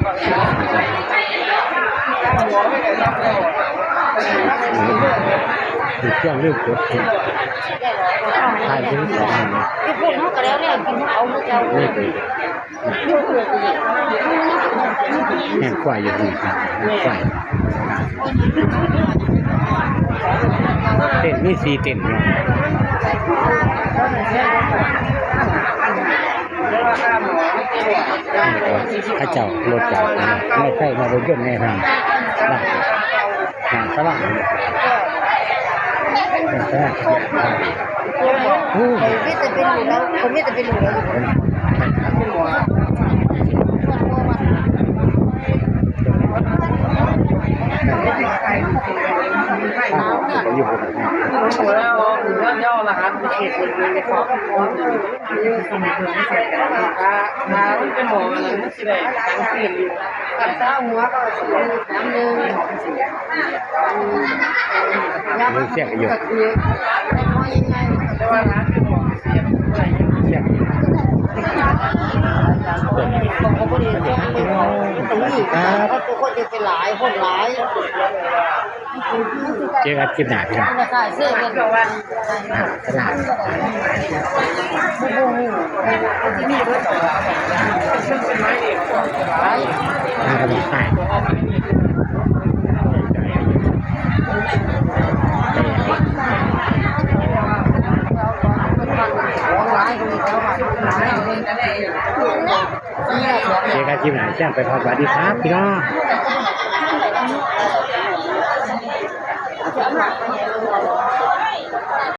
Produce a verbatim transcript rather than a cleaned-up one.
เครื่องเริ่มกดถ่ายถึงสองอันเลย ที่พูดเขาก็แล้วเนี่ยกินเขาเมื่อเช้า นี่คือแห่งควายอยู่นี่ครับแห่งควายเต็นท์มีสี่เต็นท์เนาะ พระเจ้ารถจอดนะไม่ใช่มารถยนต์แน่นอนนะนะสลับนะสลับโอ้ ไม่จะเป็นอยู่แล้วผมไม่จะเป็นอยู่แล้ว อยู่บนนั้น แล้วแล้วรหัสพิเศษเลยครับ ถ้าถ้ามันเป็นหมอมันมันสิได้กลางคืนอยู่ กับเช้าหัวก็สามหนึ่ง มีเสียงอยู่ แต่ว่าร้านเป็นหมอเสียบอะไรอย่างเงี้ย เสียง ผมก็ไม่ได้ตรงนี้ก็ทุกคนจะเป็นหลายคนหลาย เจอกันคลิปหน้าพี่น้อง ราคาเสื้อกัน อ่าตลาด มากันหมดไป เจอกันคลิปหน้าจ้าไปพอสวัสดีครับพี่น้อง